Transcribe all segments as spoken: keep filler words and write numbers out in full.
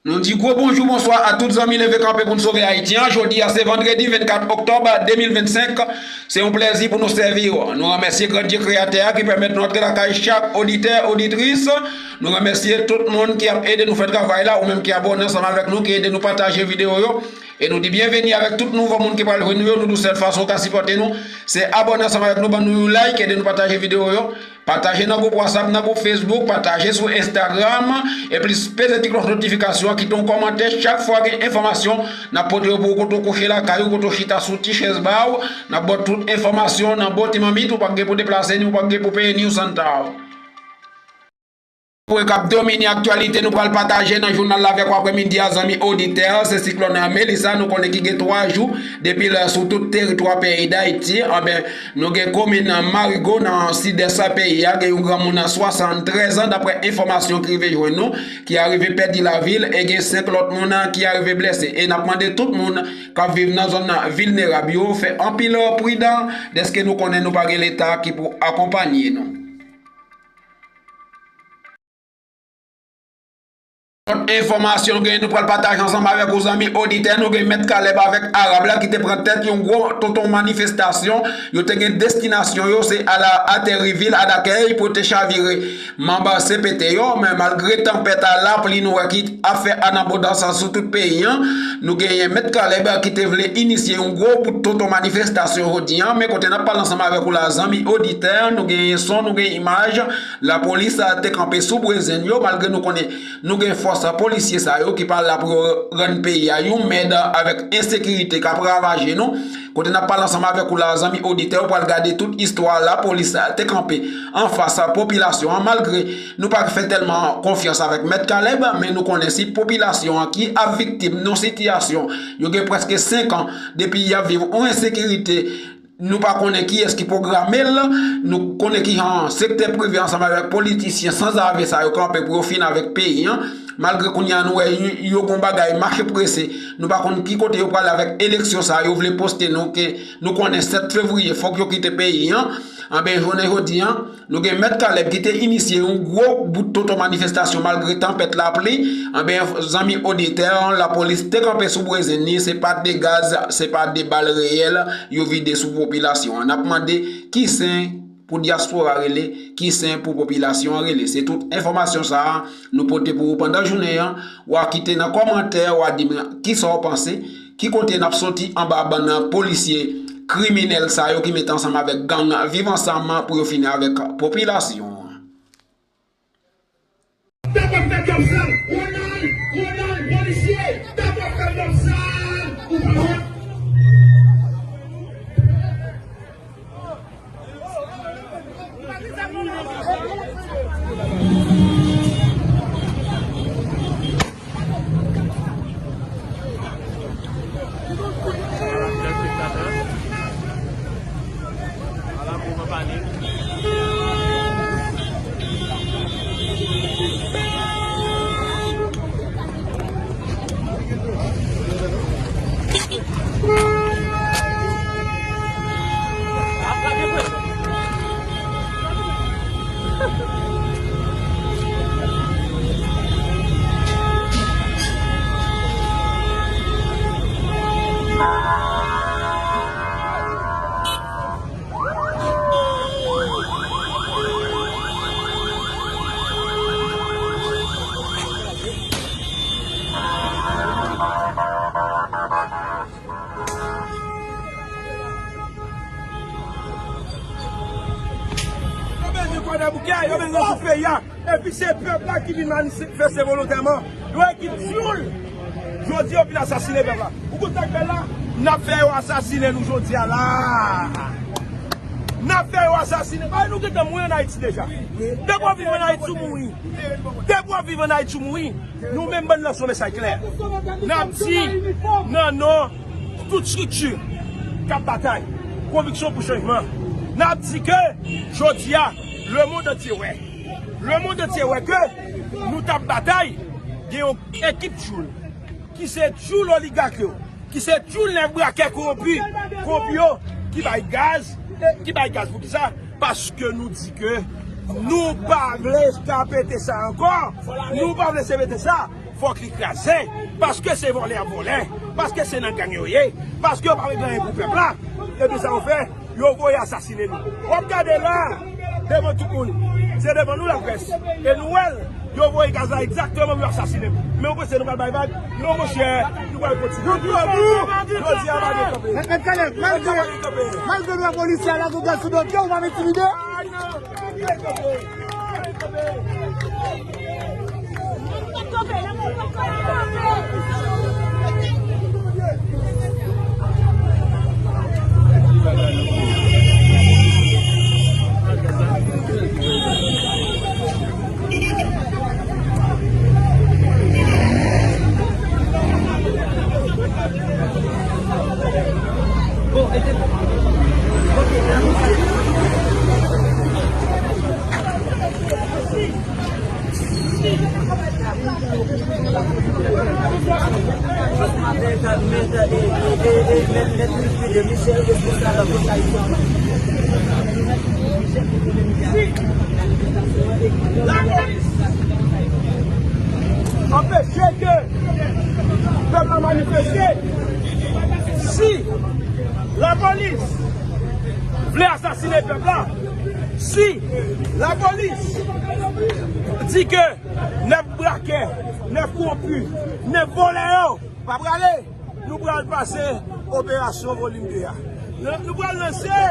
Nou di gwo bonjou, bonswa a tout zanmi Leve Kanpe pou n Sove Ayiti an. Jodi a se vandredi vennkat òktòb de mil vennsenk. Se yon plèzi pou nou sèvi w. Nou remèsye Gran Dye Kreyatè a ki pèmèt nou antre lakay chak oditè, oditris. Nou remèsye tout moun ki ap ede nou fè travay la, ou menm ki abòne ansanm avèk nou, ki ede nou pataje videyo yo. E nou di byenveni avèk tout nouvo moun ki pral jwenn nou yo. Nou di w sèl fason w ka sipòte nou, se abòne ansanm avèk nou, ban nou yon like, ede nou pataje videyo yo. Pataje nan gwoup WhatsApp, nan gwoup Facebook, pataje sou Instagram, epi peze ti klòch notifikasyon an, kite yon kòmantè. Chak fwa gen enfòmasyon, n ap pote yo pou ou kote w kouche lakay ou, kote w chita sou ti chèz ba w. N ap ba w tout enfòmasyon nan bon ti manmit, ou p ap gen pou deplase, ni ou p ap gen pou peye, ni yon santa. Pwen k ap domine aktyalite nou pral pataje nan jounal la avèk w aprèmidi a, zanmi oditè, se siklòn Melissa, nou konnen ki gen twa jou depi l sou tout teritwa peyi Dayiti. Anben, nou gen komin Marigo nan sidès peyi a, gen yon granmoun swasanntrèz an, daprè enfòmasyon ki rive jwenn nou, ki arive pèdi lavi l, e gen senk lòt moun ki arive blese. E n ap mande tout moun k ap viv nan zòn vilnerab yo fè anpil pridan, dèske nou konnen nou pa gen Leta ki pou akonpanye nou. Lòt enfòmasyon nou genyen, nou pral pataje ansanm avèk ou, zanmi oditè. Nou gen Mèt Kalèb avèk Arab la ki te pran tèt yon gwo tonton manifestasyon. Yo te gen destinasyon yo, se al ateri vil Adakèy pou te chavire manm C P T yo. Men malgre tanpèt a lapli nou wè ki ap fè an abondans sou tout peyi an, nou genyen Mèt Kalèb ki te vle inisye yon gwo bout tonton manifestasyon jodi an. Men kote n ap pale ansanm avèk ou la, zanmi oditè, nou genyen son, nou genyen imaj. Lapolis te kanpe sou bwenzen yo, malgre nou konnen nou gen fòs polisye sa yo ki pa la pou yo rann peyi a yon mèd avèk ensekirite k ap ravaje nou. Kote n ap pale ansanm avèk ou la, zanmi oditè, ou pral gade tout istwa lapolis te kanpe anfas popilasyon an, malgre nou pa fè tèlman konfyans avèk Mèt Kalèb, men nou konnen si popilasyon an ki ap viktim nan sitiyasyon, yo gen prèske senk an depi y ap viv yon ensekirite, nou pa konnen kiyès ki pwograme l, nou konnen kijan sektè prive ansanm avèk politisyen sanzave sa yo kanpe pou yo fin avèk peyi an. Malgre kounye a nou wè yo, yo gon bagay mache prese, nou pa konn ki kote yo prale avèk eleksyon sa yo vle poste nou, ke nou konnen sèt fevriye fòk yo kite peyi an. Anben, jounen jodi an, nou gen Mèt Kalèb ki te inisye yon gwo bout tonton manifestasyon malgre tanpèt lapli. Anben, zanmi oditè, lapolis te kanpe sou bwenzen ni, se pa de gaz, se pa de bal reyèl yo vide sou popilasyon an. N ap mande ki sen pou dyaspora rele, ki sen pou popilasyon an rele. Se tout enfòmasyon sa a nou pote pou ou pandan jounen an. W a kite nan kòmantè, w a di m kisa w panse, ki kote n ap soti anba bann polisye kriminèl sa yo ki mete ansanm avèk gang Viv Ansanm pou yo fini avèk popilasyon an. Pèp ap fè kòb sal. Ronald, Ronald, polisye, pèp ap fè kòb sal. Ou pa wont? Yo bezwen Kwadèboukè, yo bezwen sou peyi a. Epi se pèp la ki vin manifeste volontèman. Yon ekip tyoul. Jodi yo vin asasinen pèp la. Ou konn sa k bèl la? N ap fè yo asasinen nou jodi a la. N ap fè yo asasinen. Bay nou gentan mouri ann Ayiti deja. Depi w ap viv ann Ayiti, ou mouri. Depi w ap viv ann Ayiti, ou mouri. Nou menm bann nan, se yon mesaj klè. N ap di nan non tout estrikti k ap batay konviksyon pou chanjman, n ap di ke jodi a, lemonn antye wè. Lemonn antye wè ke nou t ap batay, gen yon ekip tyoul, ki se tyoul oligak yo, ki se tyoul nèg brakè kowonpi, kowonpi yo, ki bay gaz, ki bay gaz. Poukisa? Paske nou di ke nou pa vle ka pete sa ankò. Nou pa vle se pete sa. Fòk li kraze, paske se vòlè ap vòlè, paske se nan gang yo ye, paske yo pa regle anyen pou pèp la. Epi sa yo fè, yo voye asasinen nou. W ap gade la, devan tout moun, se devan nou laprès. E nou wè l, yo voye gaz la egzakteman pou yo asasinen m. Men w panse nou pral bay vag? Non, monchè, nou pral kontinye. Nou debout, jodi a pa gen kanpe. Mèt Kalèv, malgre, malgre nou wè polisye a lage gaz sou do, ou pa entimide? Lapolis anpeche ke pèp la manifeste. Si lapolis vle asasinen pèp la, si lapolis di ke nèf brakè, nèf kowonpi, nèf vòlè yo pa prale, nou pral pase operasyon volim de a. Nou, nou pral lanse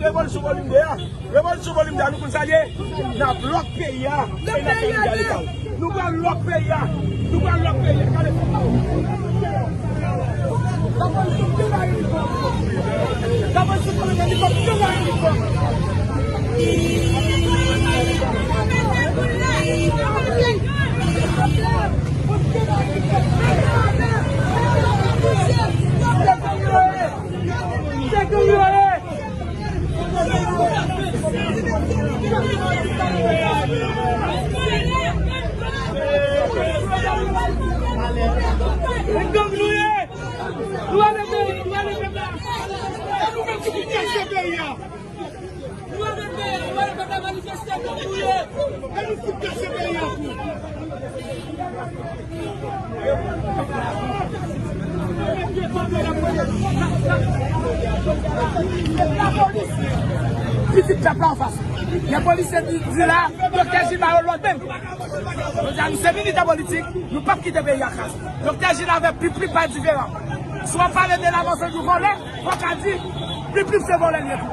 revolisyon volim de a. Revolisyon volim de a, nou konn sa l ye? N ap lòk peyi a, e n ap fè nou gade kal. Nou pral lòk peyi a. Nou pral lòk peyi a. Gade sa. Pitit pèp la anfas. Lè polisye di, di la, doktè Gilbert lòt menm. Nou di a, nou se militan politik, nou p ap kite peyi a kraze. Doktè Gilbert avè Pipip pa diferan. Si w ap pale de la mort du voleur, fò w ka di, Pipip se vòlè li ye tou.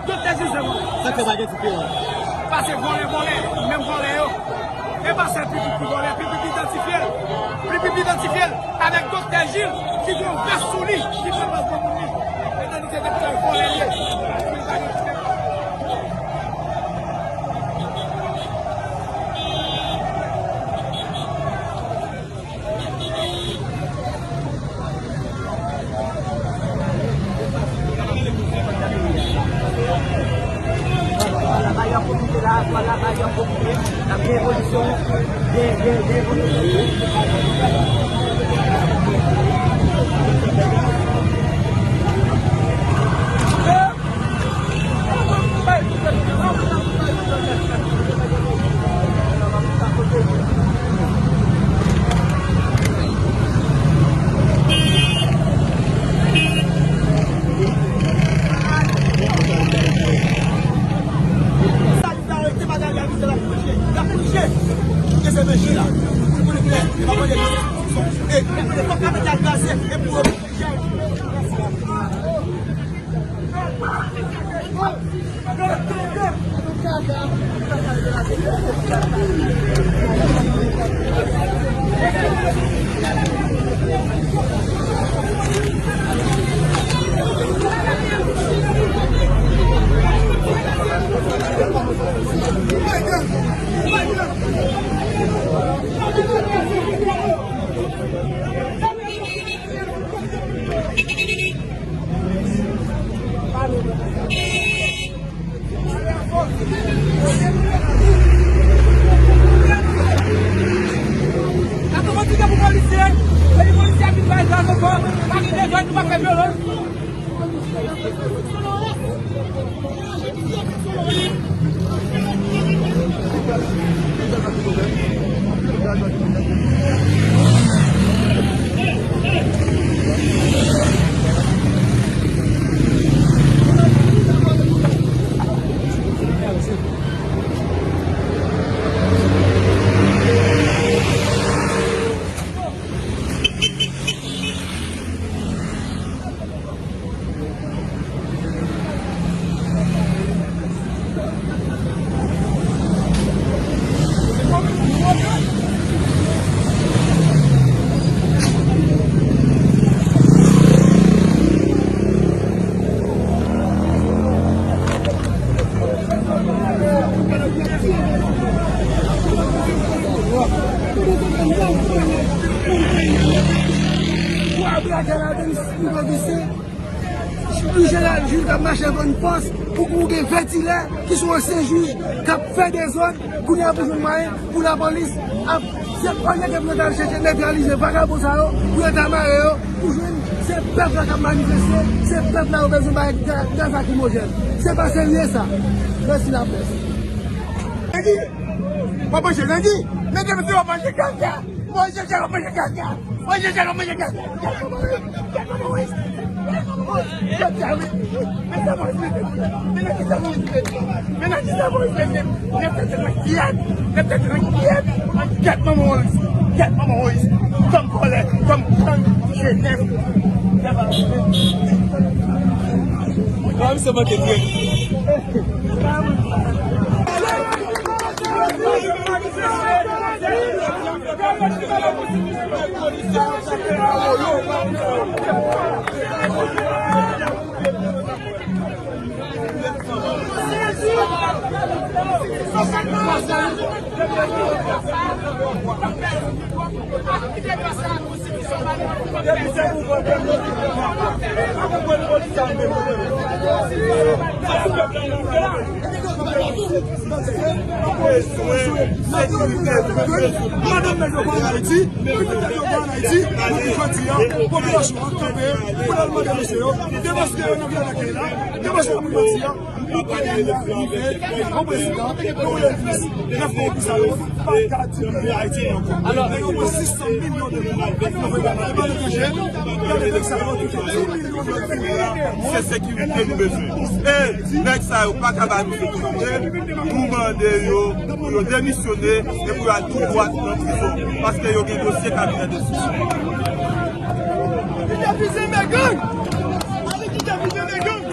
Doktè Gilbert se vòlè. Sa k fè pa gen diferans? Paske vòlè, vòlè, menm vòlè yo. E pa sèl Pipip ki vòlè, Pipip idantifye l. Pipip idantifye l avèk Doktè Gilles ki gen yon vès sou li, ki fè plas bon moun li. Etandiske doktè vòlè li ye. Michel Algil k ap mache avèk fòs, ou, ou gen Vètilè ki se yon ansyen jij k ap fè dezòd, kounye a pou jwenn mwayen pou lapolis ap, se olye ke pou yo ta al chèche netralize vagabon sa yo, pou yo ta mare yo, pou jwenn se pèp la k ap manifeste, se pèp la yo bezwen bay ga-, gaz lakrimojèn. Se pa serye sa. Mèsi laprès. Nèg, w ap manje nèg, nèg, w ap manje kaka. Mwen, Jejel, mwen, Jejel, mwen, Jejel, mwen, Jejel. Gad kòman Moyiz, gad kòman Moyiz, gad sa, wi. Men sa Moyiz mete pou nou. Men nan kisa Moyiz mete nou. Men nan kisa Moyiz mete nou. Nèg tèt rankyèt. Nèg tèt rankyèt. Gad manman Moyiz. Gad manman Moyiz. Kòm vòlè, kòm gang Jenèf. Sa va rive. Nan misye manke trèt. Madanm nèg yo pa ann Ayiti, pitit nèg yo pa ann Ayiti, epi jodi a, popilasyon an kanpe pou l al mande mesye yo, depaske yo nan vila lakay la, depaske yo nan pati a, nou pa gen rive, yon prezidan, yon premye minis, nèf kòb pou sa yo, pa ka dirije Ayiti ankò. Nèg yo pran sis san milyon de dola, yo voye ba nan letranje, gade nèg sa yo ki fè di milyon dòla. Se sekirite nou bezwen. E nèg sa yo pa ka ba nou sekirite, nou mande yo pou yo demisyone e pou yo al tou dwat nan prizon, paske yo gen dosye kabinè de enstriksyon. Kite fizeme gang! Ann kite fizeme gang!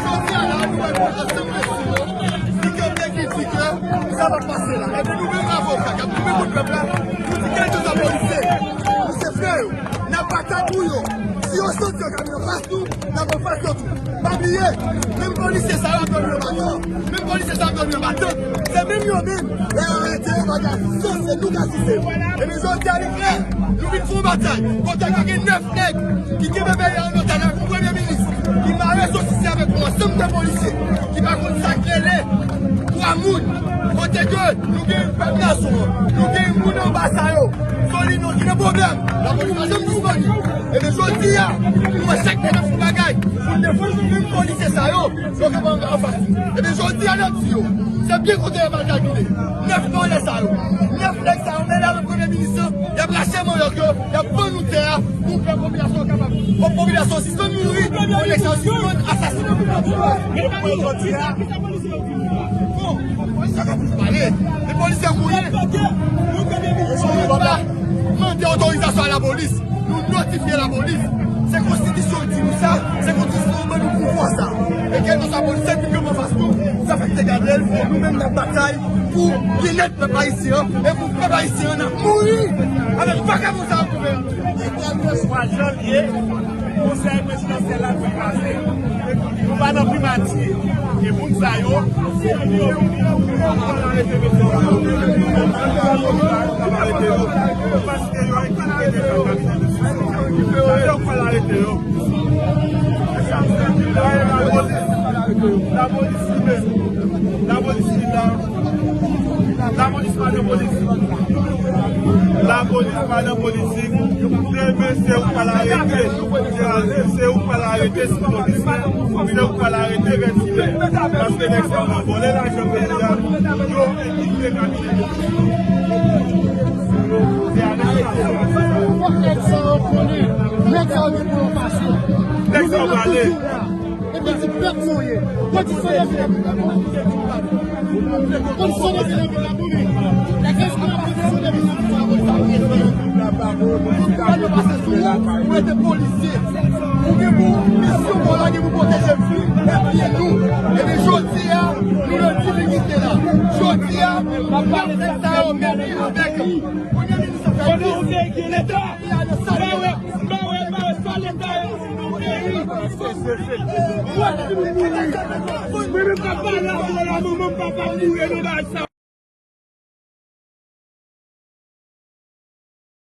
Jodi a la, nou wè nou ansanm mesye yo, ki kanpe, ki di ke sa p ap pase la. Epi nou menm avoka k ap kanpe pou pèp la, nou di kèlkeswa polisye, nou se frè yo, n ap batay pou yo. Si yo soti yo kanpe anfas nou, n ap anfas yo tou. Pa bliye, menm polisye sa yo ap dòmi an baton, menm polisye sa yo ap dòmi an baton, se menm yo menm, lè yo arete yo, pa gen asistans, se nou k asiste yo. Ebyen, jodi a, li klè, nou vin fè yon batay, kote ke gen nèf nèg ki kenbe peyi a an otaj avèk yon premye minis, ki mare sosise avèk yon ansanm de polisye, ki pa konn sa k rele twa moun, kote ke nou gen pèp gason an, nou gen moun anba sa yo, Solino ki nan pwoblèm, lapolis pa janm disponib. Ebyen, jodi a, nou wè chak nèg ap fè bagay pou n defann nou menm polisye sa yo, yo kapab anfas nou. Ebyen, jodi a, n ap di yo, se byen kote yo pa kalkile. Nèf vòlè sa yo, nèf nèg sa yo, menm avèk premye minis lan, y ap rache manyòk yo, y ap vann nou tè a, pou fè popilasyon an kapab. Pou popilasyon sispann mouri, pou nèg sa yo sispann asasinen popilasyon an. Jodi a, Bon, polisye ka plis pale. Men polisye gouye. Nou pa mande otorizasyon a lapolis. Nou notifye lapolis. Se konstitisyon ki di nou sa. Se konstitisyon ki ban nou pouvwa sa. E kèlkeswa polisye ki kanpe anfas nou, sa fè k te gade l, nou menm n ap batay pou byennèt pèp ayisyen an. E pou pèp ayisyen an ap mouri avèk vakabon sa yo gouvènman. Twa janvye, Konsèy prezidansyèl la dwe pase. Nou pa nan primati. E moun sa yo, se pou yo vini, yo pran arete mesye sa yo. Yo pran arete yo. Paske yo enkilte deja kabinè de enstriksyon. Sa yo pral arete yo. Lapolis, lapolis li menm. Lapolis li la. Lapolis pa nan politik. Lapolis pa nan politik. Demen se ou k pral arete Gérald, se ou k pral arete Simon Lisme, se ou k pral arete Vètilè. Paske nèg sa yo vòlè lajan peyi a, yo enkilte kabinè. Sa w gen pou w pase. Nèg sa w pale. Epi di pèp nou ye. Kondisyon de vi nan vil la pou nou. Kondisyon de vi nan vil la pou nou. Èske n ap kondisyon de vi nan vil la pou nou? Tout bagay yo pase sou ou, ou rete polisye. Ou gen pou misyon pou w la gen pou pwoteje vi epi nou. Epi jodi a, nou nan difikilte la. Jodi a, n ap pale sa yo, men avèk Premye minis Haiti, Leta,